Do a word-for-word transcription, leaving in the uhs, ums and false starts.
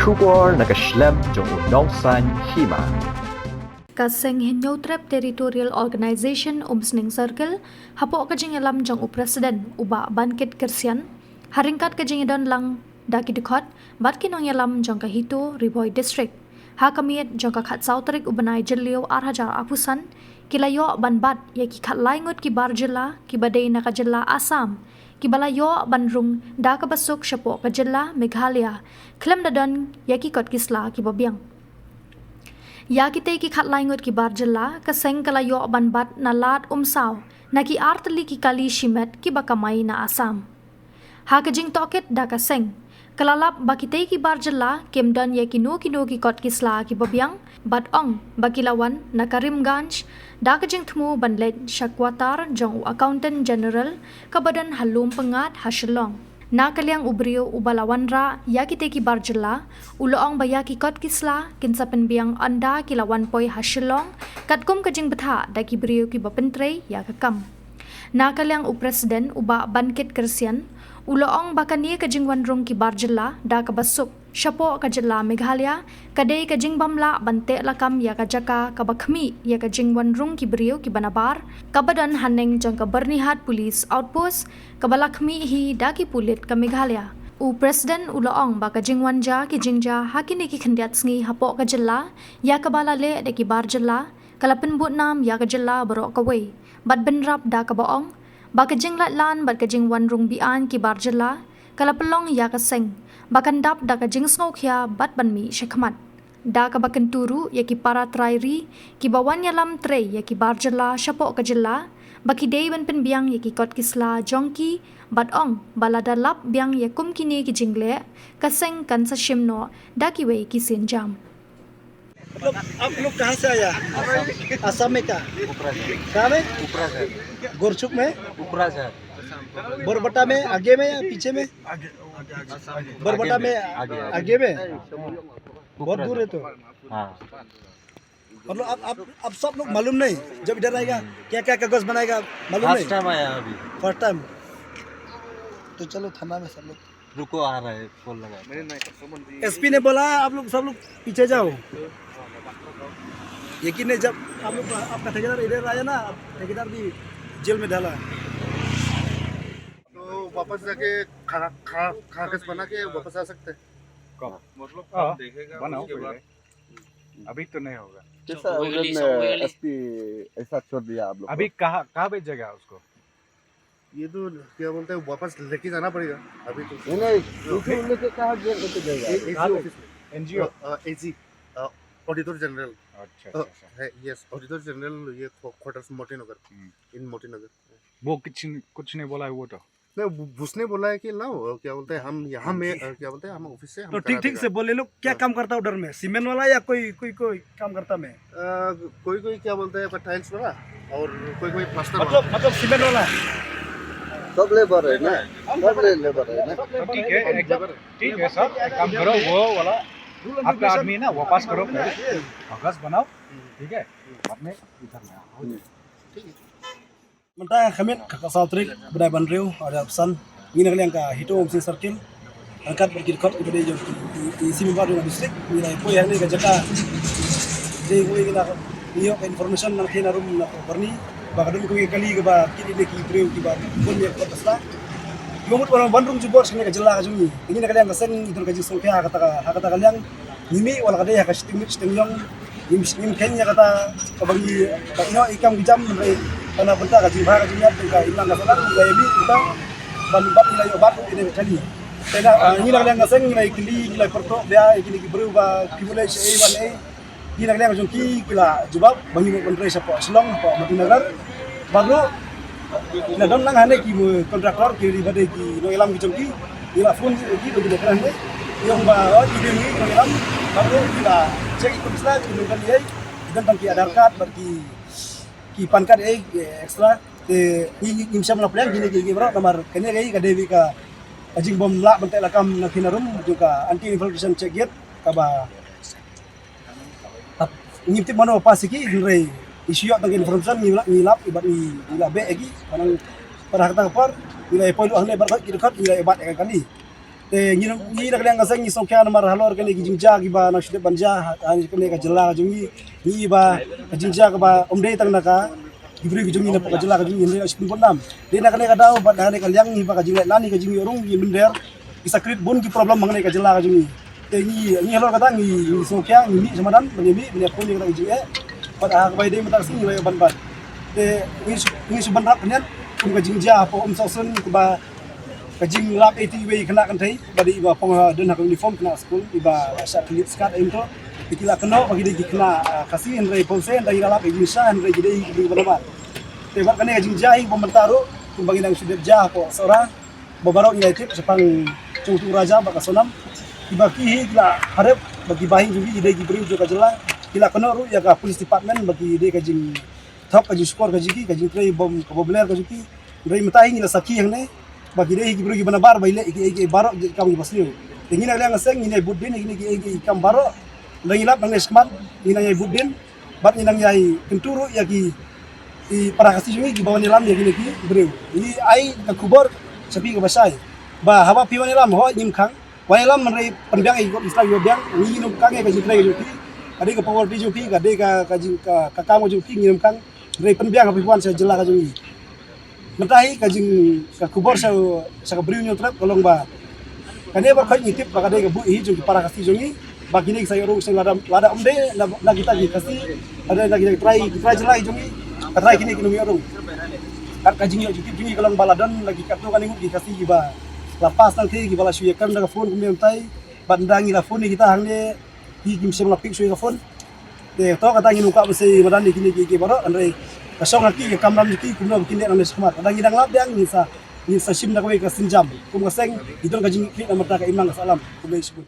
Khubor na ka shlem jong u Nongsaiñ Hima. Ka Seng Hynñiewtrep Territorial Organization Umsning Circle, hapoh ka jingïalam jong u President u Bah Bankit Kyrsian, ha ryngkat ka jingïadon lang da ki dkhot bad ki nongïalam jong ka HITO Ri Bhoi District, ha ka miet jong ka khatsaw tarik u bnai Jylliew ar hajar arphew san, ki la ïoh ban bat ïa ki khatlai ngut ki bar jylla kiba dei na ka jylla Assam, kiba la ïoh ban rung da kaba suk shapoh ka jylla Meghalaya, khlem da don ïa ki kot ki sla kiba biang. Ïa kitei ki khatlai ngut ki bar jylla, ka seng ka la ïoh ban bat na Lad Umsaw na ki artylli ki kali shimet kiba kamai na Assam. Ha ka jingtohkit da ka seng, ka la lap ba kitei ki bar jylla kim don ïa kino kino ki kot ki sla kiba biang, bad ong ba ki la wan na Karimganj da ka jingthmu ban leit sha quarter jong u Accountant General kaba don ha Lum Pyngngad ha Shillong. Na ka liang u briew uba la wanrah ïa kitei ki bar jylla, u la ong ba ïa ki kot ki sla kin sa pynbiang ynda ki la wan poi ha Shillong, katkum ka jingbthah da ki briew kiba pyntrei ïa ka kam. Na ka liang u President u Bah Bankit Kyrsian, u la ong ba kane ka jingwan rung ki bar jylla da kaba suk shapoh ka jylla Meghalaya, ka dei ka jingbym lah ban teh lakam ïa ka jaka kaba khmih ïa ka jingwan rung ki briew kiba nabar, kaba don haneng jong ka Byrnihat Police Outpost, kaba la khmih hi da ki pulit ka Meghalaya. U President u la ong ba ka jingwan jia ki jingjia ha kine ki khyndiat sngi hapoh ka jylla ïa kaba la leh da ki bar jylla, ka la pynbud nam ïa ka jylla baroh kawei, bad bynrap da kaba ong ba ka jinglaitlan bad ka jingwan rung be-aiñ ki bar jylla, ka la pynlong ïa ka seng ba kan dap da ka jingsngewkhia bad ban mih shakhmat. Da kaba kyntu ruh ïa ki para trai ri kiba wan ïalam trei ïa ki bar jylla shapoh ka jylla, ba ki dei ban pynbiang ïa ki kot ki sla jong ki, bad ong ba lada lap biang ïa kum kine ki jingleh, ka seng kan sa shim noh da kiwei ki sienjam. मतलब, आप लोग कहाँ से आया? आसाम में। कहाँ? कहाँ में? उपराजहर। गोरचुक में? उपराजहर। बोरबट्टा में आगे में या पीछे में? आगे, आगे, आगे। बोरबट्टा में आगे, आगे। आगे में? बहुत दूर है तो। हाँ। मतलब, आप, आप, आप सब लोग मालूम नहीं, जब इधर आएगा, क्या क्या कागज बनाएगा, मालूम नहीं? फर्स्ट टाइम आया अभी। फर्स्ट टाइम। तो चलो थाना में सब लोग। रुको, आ रहा है, फोन लगा। एसपी ने बोला, आप लोग सब लोग पीछे जाओ। यकीन नहीं, जब आप लोग, आपका ठेकेदार इधर आया ना, आप ठेकेदार भी जेल में डाला। तो वापस जाके खा, खा, कागज बना के वापस आ सकते हैं। कब? मतलब, हाँ, कब देखेगा, बनाओ उसके बाद। पहले। अभी तो नहीं होगा। कैसा उधर में एसपी ऐसा छोड़ दिया आप लोग को? अभी कहाँ, कहाँ भेजेगा उसको? ये तो क्या बोलते हैं, वापस लेके जाना पड़ेगा। अभी तो नहीं, नहीं, उसे लेके कहाँ गया, लेके जाएगा? ए-, एजी ऑफिस में। एनजीओ? अ, अ, एजी, अ, ऑडिटर जनरल। अच्छा, अ, अच्छा, अच्छा। है, यस, ऑडिटर जनरल, ये क्वा-, क्वार्टर्स मोती नगर, हम्म। इन मोती नगर। वो कुछ न-, कुछ नहीं बोला है वो तो? नहीं, वो, उसने बोला है कि लाओ, अ, क्या बोलते हैं, हम यहाँ में, अ, क्या बोलते हैं, हम ऑफिस से हम तो ठीक, करा ठीक देगा। से बोले लोग, क्या हाँ। काम करता उधर में? सीमेंट वाला या कोई, कोई, कोई काम करता में? अ, कोई, कोई क्या बोलते हैं, टाइल्स वाला और कोई, कोई प्लास्टर वाला। मतलब, मतलब सीमेंट वाला है? सब लेबर है ना? सब ले-, लेबर है ना? तो ठीक है, एक, ठीक है सर, एक काम करो, वो वाला आपका आदमी ना वापस करो, कागज बनाओ, ठीक है? बाद में इधर ले आओ। ठीक है। Mynta ka miet ka khatsaw tarik bnai ba hynriew ar hajar arphew san, ngi na ka liang ka HITO Umsning Circle ryngkat bad ki dkhot kiba dei jong ki, ki, ki EC member jong ka district, ngi la ïa poi hangne ka jaka. Dei kawei ngi la ïoh ka information na ka thaiñ na rum na ka Byrni ba ka don kawei ka kali kaba kit ïa ki briew kiba bun ïa ka kot ka sla. Kiba mut ban rung jubor sha kane ka jylla ka jong ngi. Ngi na ka liang ka seng ngi don ka jingsngewkhia ha kata ka, ha kata ka liang. Ngi mih wat la ka dei ha ka shiteng miet shiteng ïong. Ngim, ngim kheiñ ïa kata kaba ngi, ba ïoh i kam i jam, hynrei na bynta ka jingbha ka jingïap jong ka imlang ka sahlang, ngi la ïa mih mynta ban, ban ngi la ïoh bat ïa kane ka kali. Te na, ah, ngi na ka liang ka seng ngi la ïa kylli, ngi la ïa pyrtuh bha ïa kine ki briew ba ki mut leh shaei wan ei. Ngi na ka liang jong ki ki la jubab ba ngim ban trei shapoh Shillong, hapoh Motinagar. Bad ruh ki la don lang hangne ki contractor, ki ri ba dei ki nongïalam ki jong ki. Ngi la phone ki, ki ba ki dei kren hangne. Ki ong ba, oh, ki dei ngi nongïalam. Bad ruh ki la check ki pynslai, ki nongkali ei. Ki don tang ki Aadhaar card bad ki, ki PAN card ei, ki extra. Te ngi, ngi, ngim shym la pdiang kine ki, ki baroh namar kane ka ei ka dei ka, ka jingbym lah ban teh lakam na ki na rum jong ka Anti Infiltration Check Gate kaba Tap, ngim tip mano pass ïa ki, hynrei i shu ïoh tang ka information, ngi la, ngi lap, i bat ngi, ngi la beh ïa ki, khnang para kata ka por, ngi la ïa poi luh hangne bad ki dkhot, ngi la ïa bat ïa ka kali. Te ngi ngi na ka liang ka seng ngi sngewkhia namar halor kane ki jingjia kiba nang shu dep ban jia ha kane ka jylla ka jong ngi, ngi ba ka jingjia kaba ym dei tang na ka ki briew ki jong ngi na ka jylla ka jong ngi, ngi shu pynbun nam. Dei na kane ka daw bad na kane ka liang ngi ba ka jingleh lani ka jong ngi rung ngi mynder ki sa create bun ki problem ha kane ka jylla ka jong ngi. Te ngi ngi halor kata ngi ngi sngewkhia ngi mih sha madan ban ïa mih ban ïa pun ïa kata ka jingeh. Bad ha kaba ïadei mynta ka sngi ngi la ïa ban ban. Te ngi shu ngi shu ban rap pynïaid kum ka jingjia hapoh Umsawsun kaba ka jinglap ïa iwei i khynnah kynthei ba dei iba phong ha, don ha ka uniform khynnah skul iba la shah khlieh skirt ïa mynta. Te ki la kynnoh ba ki dei ki khynnah, ah, Khasi hynrei pynse hynrei ki la lap ïa ki jingshisha hynrei ki dei ki dei ba namar. Te bad kane ka jingjia hi ba mynta ruh kumba ngi dang shu dep jia hapoh Sohra ba baroh ngi la tip shaphang Jong Utu Raja bad ka Sonam. Kiba ki hi ki la harep ba ki bahaïing jong ki ki dei ki briew jong ka jylla. Ki la kynnoh ruh ïa ka police department ba ki dei ka jingthok ka jingshukor ka jong ki, ka jingtrei bom ka bom ler ka jong ki. Hynrei mynta hi ngi la sakhi hangne ba ki dei hi ki briew kiba nabar ba ïaleh ïa ki, ïa ki baroh ki kam kiba sniew. Te ngi na ka liang ka seng ngi nang ïai bud dien ïa kine ki, ïa ki kam baroh. Hynrei ngi lap nangne shakhmat ngi nang ïai bud dien bad ngi nang ïai kyntu ruh ïa ki, i para Khasi jong ngi kiba wan ïalam ïa kine ki briew. Ngi ai ka khubor sha phi kaba shai ba haba phi wan ïalam hooid ngim khang, wan ïalam hynrei pynbiang ïa ki kot Islam kiba biang. Ngi ngim khang ïa ka jingtrei ka jong phi. Ka dei ka power ti jong phi, ka dei ka, ka jing ka, ka kam ka jong phi, ngim khang. Hynrei pynbiang ha phi wan sha jylla ka jong ngi. Mynta hi ka jing ka khubor sha sha ka briew Hynñiewtrep ka long ba kane ba khoi ngi tip ba ka dei ka buh hi jong ki para Khasi jong ngi ba kine ki sa ïoh rung seng lada lada ym dei na, na kita ki Khasi, lada na kita ki trai, ki trai jylla jong ngi, ka trai kine ki nym ïoh rung. Kat ka jingïoh jingtip jong ngi ka long ba la don la ki katto katne ngut ki Khasi kiba la pass tang ki, kiba la shu ïakren da ka phone kumne mynta hi. Bad ynda ngi la phone ïa kita hangne ki kim shym la pick shuh ïa ka phone. Te to kata ngin ym kwah ban sei madan ïa kine ki, ki baroh, hynrei ka shong ha ki ka kamram jong ki kumno ba kin leh nangne shakhmat. Kata ngi dang lap biang, ngin sa, ngin sa shim da kawei ka sienjam. Kum ka seng ngi don ka jingkit na bynta ka imlang ka sahlam. Khublei shibun.